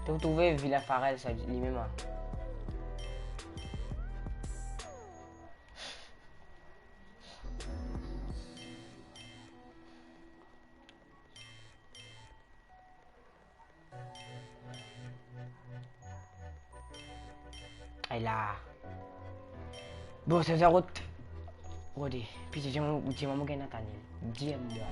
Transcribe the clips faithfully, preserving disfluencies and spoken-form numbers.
To trouve vilin Farel sa limem, a? Ay la. Bon, se sa rod. Rode, pitie, dir mwa, dir mwa mo gagn Nathaniel. Dir mwa.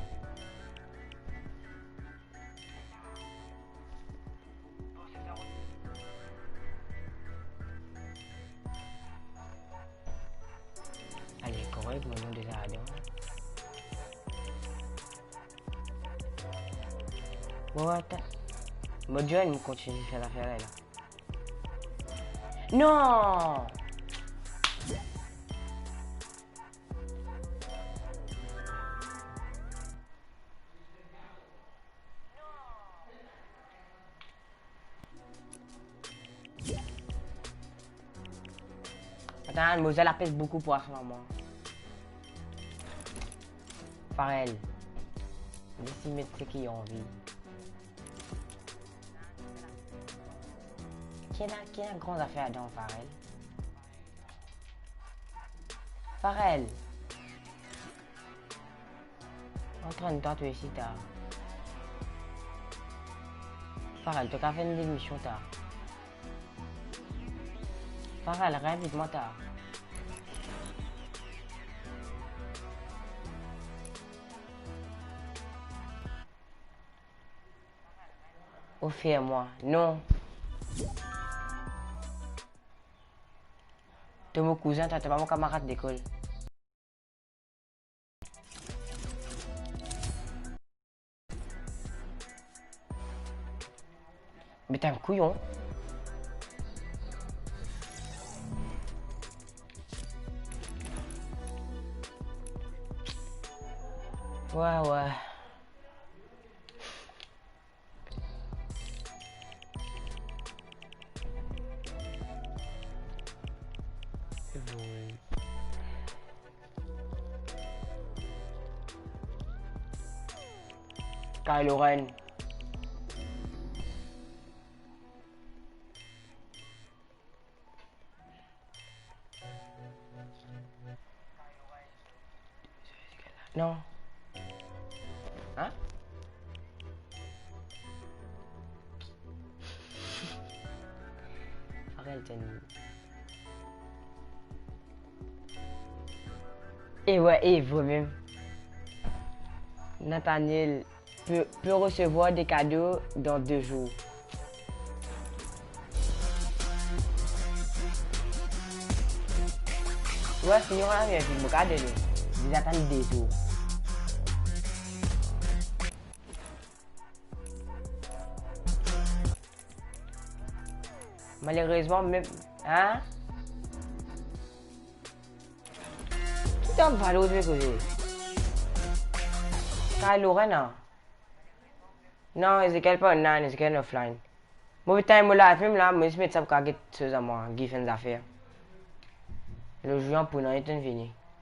Ale, korek, mo nom deza ladan. Bon, atann. Mo join, mo kontinie fer zafer la, la. Non! Atann, mo zwe lapes boukou pou an se moman. Farel, les li met seki li anvi. Ki ena, ki ena gran zafer ladan, Farel? Farel. Antrenn twa, twa isi, ta. Farel, to kav fer enn demision, ta. Farel, revinn vit mwa, ta. Ofer mwa. Non. To mo kouzin, ta, to pa mo kamarad lekol. Putain, kouyon. Wa, wa. Kylo Ren. Non. Hein? Farel, t'es nul. E wi, e vre mem. Nathaniel peut, peut recevoir des cadeaux dans deux jours. Wi, fini, wi, fini, mo kapav donn li. Li atann de zour. Malerezman, mem, hein? Ki tann valo de koze? Kylo Ren, non? Non, Ezekiel pa online, Ezekiel offline. Mo pe tann mo live mem la, mo zis met sa pou kapav get soz a mwa, gif enn zafer. Lezot zour pou nanye tonn vini.